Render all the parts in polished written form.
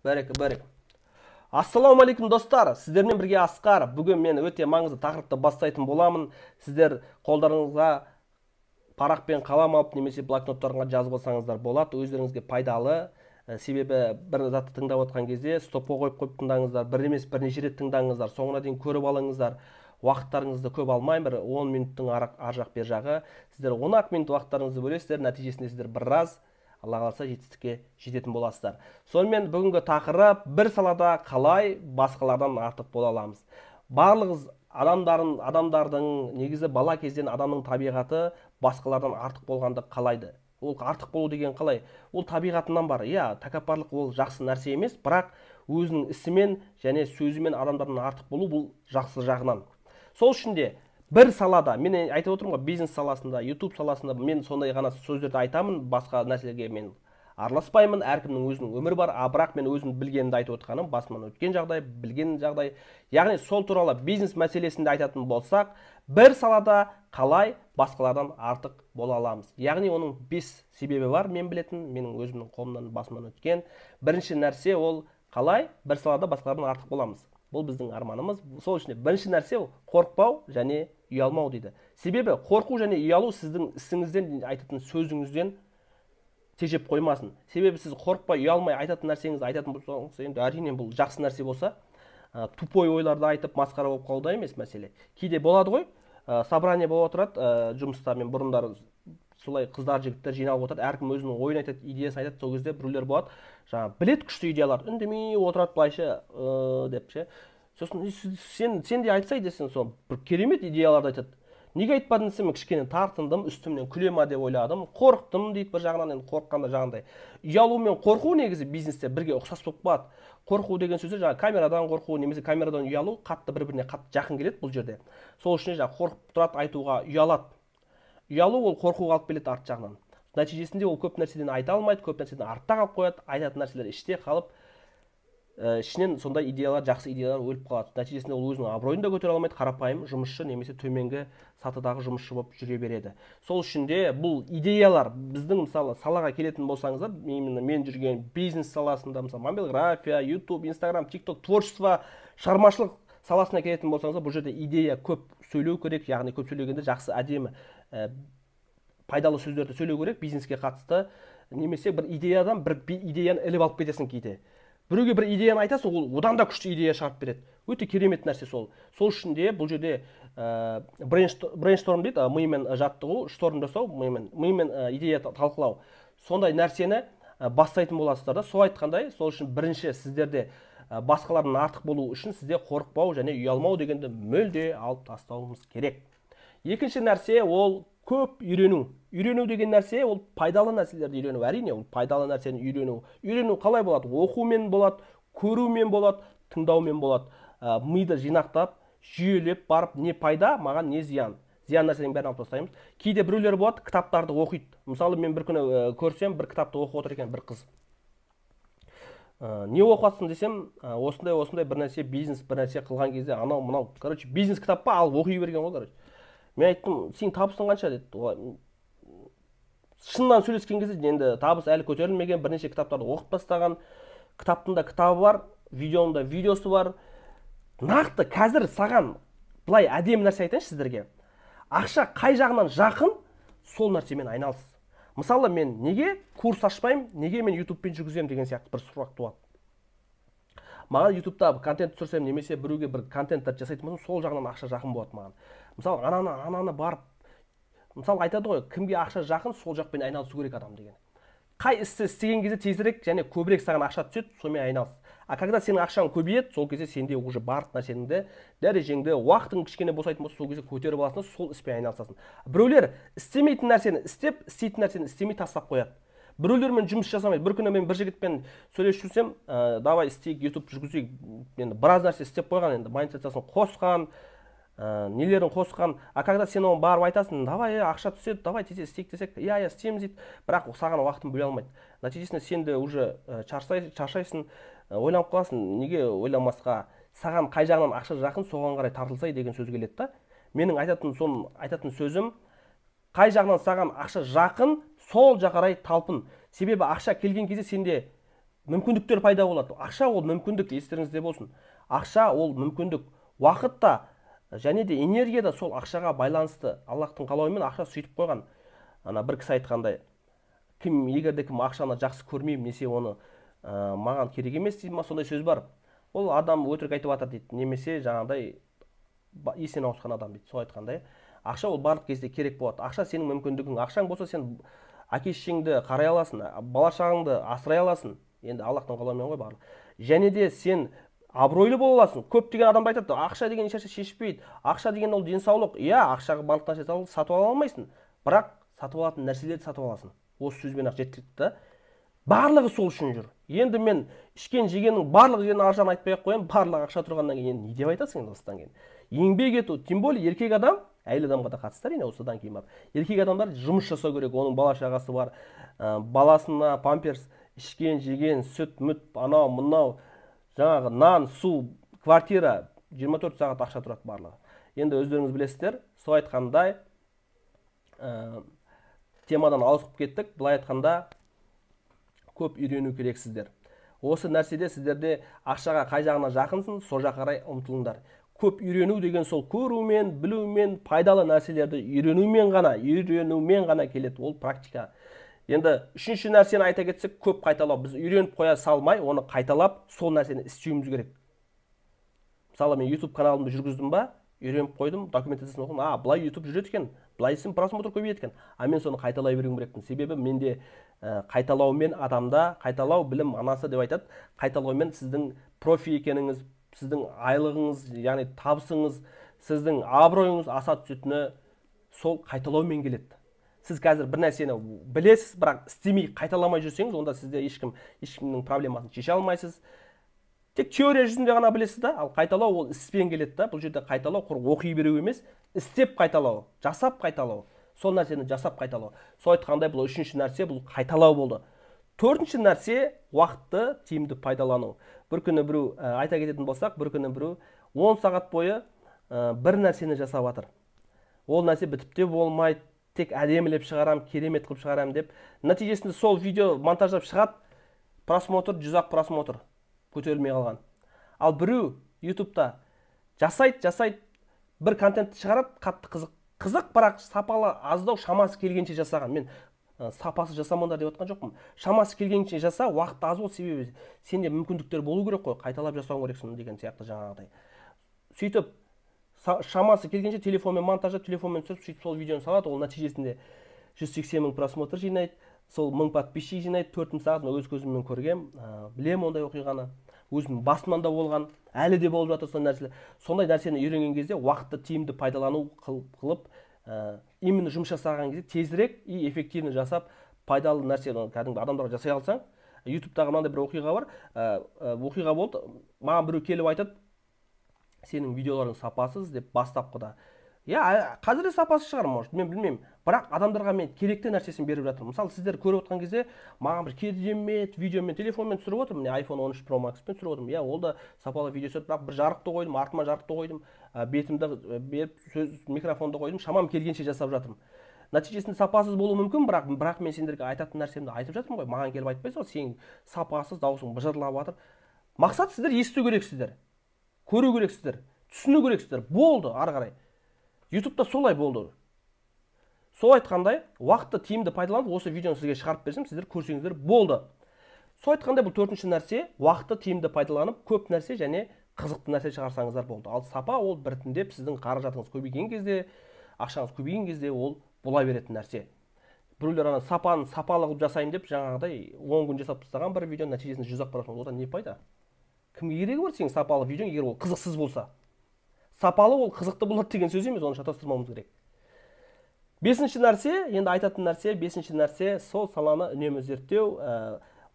Бәрек, бәрек. Ассалаумағалейкум, достар! Сіздермен бірге Асқар. Бүгін мен өте маңызды тақырыпты бастайтын боламын. Сіздер қолдарыңызға парақ пен қалам алып немесе блокноттарыңа жазып алсаңыздар болады. Өздеріңізге пайдалы. Себебі бір затты тыңдап отқан кезде стопқа қойып қойып тыңдаңыздар. Бір емес, бірнеше рет тыңдаңыздар. Соңына дейін көріп алыңыздар. Уақыттарыңызды көп алмаймын, бір 10 минуттың ар жақ бер жағы. Сіздер 10 минут уақыттарыңызды бөлесіздер, нәтижесінде сіздер біраз, Алла қаласа, жетістікке жететін боласыздар. Сонымен, бүгінгі тақырып: бір салада қалай басқалардан артық бола аламыз? Барлығыз адамдардың негізі бала кезден адамның табиғаты басқалардан артық болғанды қалайды. Ол артық болу деген қалай? Ол табиғатынан бар. Иә, тәкаппарлық ол жақсы нәрсе емес, бірақ өзінің ісімен және сөзімен адамдардан артық болу, бұл жақсы жағынан. Сол үшін де бір салада, мен айтып отырмын ғой, бизнес саласында, YouTube саласында мен сондай ғана сөздерді айтамын, басқа нәрселерге мен араласпаймын. Әркімнің өзінің өмірі бар, а бірақ мен өзім білгенімді айтып отырғаным, басымнан өткен жағдай, білген жағдай. Яғни сол туралы, бизнес мәселесінде айтатын болсақ, бір салада қалай басқалардан артық бола аламыз? Яғни оның 5 себебі бар мен білетін, менің өзімнің қолымнан, басымнан өткен. Бірінші нәрсе, ол қалай бір салада басқалардан артық боламыз? Бұл біздің арманымыз. Сол үшін бірінші нәрсе, ол қорықпау және ұялмау дейді. Себебі қорқу және ұялу сіздің ісіңізден, айтатын сөзіңізден тежеп қоймасын. Себебі сіз қорықпай, ұялмай айтатын нәрсеңізді айтатын болсаңыз, енді әрине бұл жақсы нәрсе болса, тупой ойларды айтып масқара болып қалуда емес мәселе. Кейде болады ғой, собрание болып отырады жұмыста, мен бұрындары солай, қыздар, жігіттер жиналып отырады, әркім өзінің ойын айтады, идеясын айтады. Сол кезде біреулер болады, жаңағы біледі күшті идеялар, үндемей отырады былайша деп ше. Сосын сен де айтсай десең, сол бір керемет идеяларды айтады. Неге айтпадың десем, мен кішкене тартындым, үстімнен күле ма деп ойладым, қорықтым дейді бір жағынан. Енді қорыққанда жаңағындай, ұялу мен қорқу негізі бизнесте бірге ұқсас болып қалады. Қорқу деген сөздер жаңағы камерадан қорқу немесе камерадан ұялу қатты бір біріне қатты жақын келеді бұл жерде. Сол үшін жаңағы қорқып тұрады айтуға, ұялады. Ұялу ол қорқуға алып келеді арт жағынан. Нәтижесінде ол көп нәрседен айта алмайды, көп нәрседен артта қалып қояды, айтатын нәрселер іште қалып, ішінен сондай идеялар, жақсы идеялар өліп қалады. Нәтижесінде ол өзінің абыройын да көтере алмайды, қарапайым жұмысшы немесе төменгі сатыдағы жұмысшы болып жүре береді. Сол үшін де бұл идеялар біздің, мысалы, салаға келетін болсаңыздар, именно мен жүрген бизнес саласында, мысалы, мобилография, YouTube, Instagram, TikTok, творчество, шығармашылық саласына келетін болсаңыздар, бұл жерде идея көп сөйлеу керек, яғни көп сөйлегенде жақсы, әдемі, пайдалы сөздерді сөйлеу керек бизнеске қатысты, немесе бір идеядан бір идеяны іліп алып кетесің кейде. Біреуге бір идеяны айтасың, ол одан да күшті идея шығарып береді. Өте керемет нәрсе сол. Сол үшін де бұл жерде брейншторм дейді, мимен жаттығу, шторм жасау, мимен идея талқылау. Сондай нәрсені бастайтын боласыздар да. Сол айтқандай, сол үшін бірінші сіздерде басқалардан артық болу үшін сізде қорықпау және ұялмау дегенді мүлде алып тастауымыз керек. Екінші нәрсе, ол көп үйрену. Үйрену деген нәрсе, ол пайдалы нәрселерді үйрену. Әрине, ол пайдалы нәрсені үйрену. Үйрену қалай болады? Оқумен болады, көрумен болады, тыңдаумен болады. Миды жинақтап, жүйелеп барып, не пайда, маған не зиян. Зиян нәрсенің бәрін алып тастаймыз. Кейде біреулер болады, кітаптарды оқиды. Мысалы, мен бір күні көрсем, бір кітапты оқып отыр екен бір қыз. Не оқып жатсың десем, осындай осындай бір нәрсе, бизнес бір нәрсе қылған кезде анау мынау, короче, бизнес кітап па, алып оқи берген ғой, короче. Мен айттым: «Сенің табысың қанша?» – деді. Шыннан сөйлескен кезде енді табыс әлі көтерілмеген, бірнеше кітаптарды оқып тастаған, кітаптың да кітабы бар, видеоның да видеосы бар. Нақты қазір саған былай әдемі нәрсе айтайыншы сіздерге: ақша қай жағынан жақын, сол нәрсемен айналыс. Мысалы, мен неге курс ашпаймын, неге мен ютубпен жүргіземін деген сияқты бір сұрақ туады маған. Ютубта контент түсірсем немесе біреуге бір контенттер жасайтын болсам, сол жағынан ақша жақын болады маған. Мысалы, ананы барып, мысалы, айтады ғой, кімге ақша жақын, сол жақпен айналысу керек адам деген. Қай істі істеген кезде тезірек және көбірек саған ақша түседі, сонымен айналыс. А когда сенің ақшаң көбейеді, сол кезде сенде уже барлық нәрсеңді, дәрежеңді, уақытың кішкене босайтын болса, сол кезде көтеріп аласың да, сол іспен айналысасың. Біреулер істемейтін нәрсені істеп, істейтін нәрсені істемей тастап қояды. Біреулермен жұмыс жасамайды. Бір күні мен бір жігітпен сөйлесіп жүрсем, давай істейік, ютуб жүргізейік. Енді біраз нәрсе істеп қойған, енді монетизациясын қосқан, нелерін қосқан. А когда сен оған барып айтасың: «Давай, ақша түседі, давай тез істейік», – десек, «Иә, иә, істейміз», – дейді, бірақ саған уақытын бөле алмайды. Нәтижесінде сен де уже шаршайсың, ойланып қаласың. Неге ойламасқа? Саған қай жағынан ақша жақын, соған қарай тартылсай деген сөз келеді да. Менің айтатын, соны айтатын сөзім: қай жағынан саған ақша жақын, сол жаққа қарай талпын. Себебі ақша келген кезде сенде Мүмкіндіктер пайда болады. Ақша ол мүмкіндік, естеріңізде болсын. Ақша ол мүмкіндік. Уақыт та және де энергия да сол ақшаға байланысты. Аллахтың қалауымен ақша сөйтіп қойған. Ана бір кісі айтқандай, кім егер де кім ақшаны жақсы көрмеймін, несе оны маған керек емес дейді ма, сондай сөз бар. Ол адам өтірік айтып жатыр дейді, немесе жаңағыдай есінен ауысқан адам дейді. Сол айтқандай, ақша ол барлық кезде керек болады. Ақша сенің мүмкіндігің. Ақшаң болса, сен әке шешеңді қарай аласың, бала шағаңды асырай аласың. Енді Аллахтың қалауымен ғой барлығы. Және де сен абыройлы бола аласың. Көптеген адамдар айтады, ақша деген ешнәрсе шешпейді. Ақша деген ол денсаулық. Иә, ақшаға барлық нәрсе сатып ала алмайсың, бірақ сатып алатын нәрселерді сатып аласың. Осы сөзбен ақ жеткілікті да. Барлығы сол үшін жүр. Енді мен ішкен жегеннің барлық жерін ар жағын айтпай ақ қояйын, барлығы ақша тұрғаннан кейін енді не деп айтасың енді осыдан кейін? Еңбек ету, тем более еркек адам, әйел адамға да қатысты әрине, осыдан кейін барып. Еркек адамдар жұмыс жасау керек, оның бала шағасы бар, баласына памперс, ішкен, жеген, сүт, мүт, анау, мынау, жаңағы нан, су, квартира, 24 сағат ақша тұрады барлығы. Енді өздеріңіз білесіздер, сол айтқандай, темадан ауысып кеттік. Былай айтқанда, көп үйрену керексіздер. Осы нәрседе сіздерде ақшаға қай жағына жақынсың, сол жаққа қарай ұмтылыңдар. Көп үйрену деген сол көрумен, білумен, пайдалы нәрселерді үйренумен ғана келеді. Ол практика. Енді үшінші нәрсені айта кетсек, көп қайталау. Біз үйреніп қоя салмай, оны қайталап, сол нәрсені істеуіміз керек. Мысалы, мен YouTube каналымды жүргіздім ба, үйреніп қойдым, документациясын оқыдым. А, былай YouTube жүреді екен, былай істесем просмотр көбейеді екен. А мен соны қайталай беруім керекпін. Себебі менде қайталаумен адамда, қайталау білім анасы деп айтады. Қайталаумен сіздің профи екеніңіз, сіздің айлығыңыз, яғни табысыңыз, сіздің абыройыңыз аса түсетіні сол қайталаумен келеді. Сіз қазір бір нәрсені білесіз, бірақ істемей, қайталамай жүрсеңіз, онда сізде ешкімнің проблемасын шеше алмайсыз. Тек теория жүзінде ғана білесіз да, ал қайталау ол іспен келеді да. Бұл жерде қайталау құр оқи беру емес, істеп қайталау, жасап қайталау. Сол нәрсені жасап қайталау. Сол айтқандай, бұл үшінші нәрсе, бұл қайталау болды. Төртінші нәрсе, уақытты тиімді пайдалану. Бір күні біреу, айта кететін болсақ, бір күні біреу 10 сағат бойы бір нәрсені жасап жатыр. Ол нәрсе бітіп те болмайды, тек әдемілеп шығарам, керемет қылып шығарам деп. Нәтижесінде сол видео монтаждап шығады, просмотр, 100-ақ просмотр көтерілмей қалған. Ал біреу YouTube'та жасайды, жасайды, бір контентті шығарады, қатты қызық. Қызық, бірақ сапалы аздау, шамасы келгенше жасаған. Мен сапасы жасамаңдар деп отқан жоқпын. Шамасы келгенше жаса, уақыт аз бол, себебі сенде мүмкіндіктер болу керек қой, қайталап жасауың керексің деген сияқты жаңағыдай. Сөйтіп шамасы келгенше телефонмен монтаждап, телефонмен түсіріп, сөйтіп сол видеоны салады. Ол нәтижесінде 180 мың просмотр жинайды, сол 1000 подписчик жинайды, 4000 сағат. Мен өз көзіммен көргем, білемін ондай оқиғаны. Өзімнің басымнан да болған, әлі де болып жатыр сондай нәрселер. Сондай нәрсені үйренген кезде уақытты тиімді пайдалану қылып, именно жұмыс жасаған кезде тезірек и эффективно жасап, пайдалы нәрсені кәдімгі адамдарға жасай алсаң. YouTube'тағы мынандай бір оқиға бар, оқиға болды. Маған біреу келіп айтады, сенің видеоларың сапасыз деп бастапқыда. Иә, қазір де сапасыз шығар, может, мен білмеймін. Бірақ адамдарға мен керекті нәрсесін беріп жатырмын. Мысалы, сіздер көріп отқан кезде маған бір керемет видеомен, телефонмен түсіріп отырмын. Міне, iPhone 13 Pro Max-пен түсіріп отырмын. Иә, ол да сапалы видео түсіріп, бірақ бір жарықты қойдым, артыма жарықты қойдым, бетімді беріп, сөз микрофонды қойдым, шамам келгенше жасап жатырмын. Нәтижесінде сапасыз болуы мүмкін, бірақ мен сендерге айтатын нәрсемді айтып жатырмын ғой. Маған келіп айтпайсың ғой, сен сапасыз, дауысың быжырлап жатыр. Мақсат сіздер есту керексіздер, көру керексіздер, түсіну керексіздер. Болды, ары қарай. YouTube'та солай болды. Сол айтқандай, уақытты тиімді пайдаланып, осы видеоны сізге шығарып берсем, сіздер көрсеңіздер болды. Сол айтқандай, бұл төртінші нәрсе, уақытты тиімді пайдаланып, көп нәрсе және қызықты нәрсе шығарсаңыздар болды. Ал сапа ол біртіндеп сіздің қаражатыңыз көбейген кезде, ақшаңыз көбейген кезде ол бола беретін нәрсе. Біреулер ана сапаны сапалы қылып жасаймын деп жаңағыдай 10 күн жасап тастаған бір видео нәтижесінде 100-ақ просмотр. Одан не пайда? Кімге керегі бар сенің сапалы видеоң, егер ол қызықсыз болса? Сапалы ол қызықты болады деген сөз емес, оны шатастырмауымыз керек. Бесінші нәрсе, енді айтатын нәрсе, бесінші нәрсе, сол саланы үнемі зерттеу.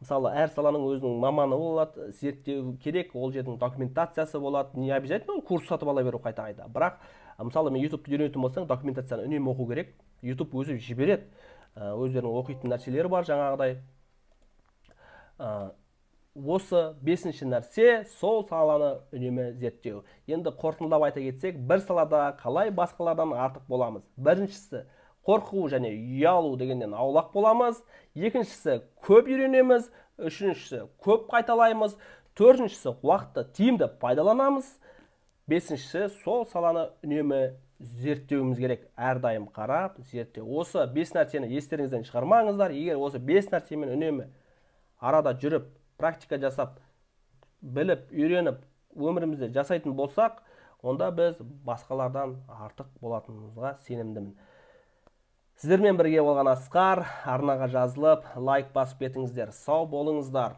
Мысалы, әр саланың өзінің маманы болады, зерттеу керек, ол жердің документациясы болады. Не обязательно ол курс сатып ала беру қайта-қайта. Бірақ, мысалы, мен YouTube'ты үйренетін болсаң, документацияны үнемі оқу керек. YouTube өзі жібереді. Өздерінің оқитын нәрселері бар жаңағыдай. Осы бесінші нәрсе, сол саланы үнемі зерттеу. Енді қорытындылап айта кетсек, бір салада қалай басқалардан артық боламыз? Біріншісі, Қорқу және ұялу дегеннен аулақ боламыз. Екіншісі, көп үйренеміз. Үшіншісі, көп қайталаймыз. Төртіншісі, уақытты тиімді пайдаланамыз. Бесіншісі, сол саланы үнемі зерттеуіміз керек. Әрдайым қарап, зерттеу. Осы 5 нәрсені естеріңізден шығармаңыздар. Егер осы 5 нәрсемен үнемі арада жүріп, практика жасап, біліп, үйреніп, өмірімізде жасайтын болсақ, онда біз басқалардан артық болатынымызға сенімдімін. Сіздермен бірге болған Асқар. Арнаға жазылып, лайк басып кетіңіздер. Сау болыңыздар.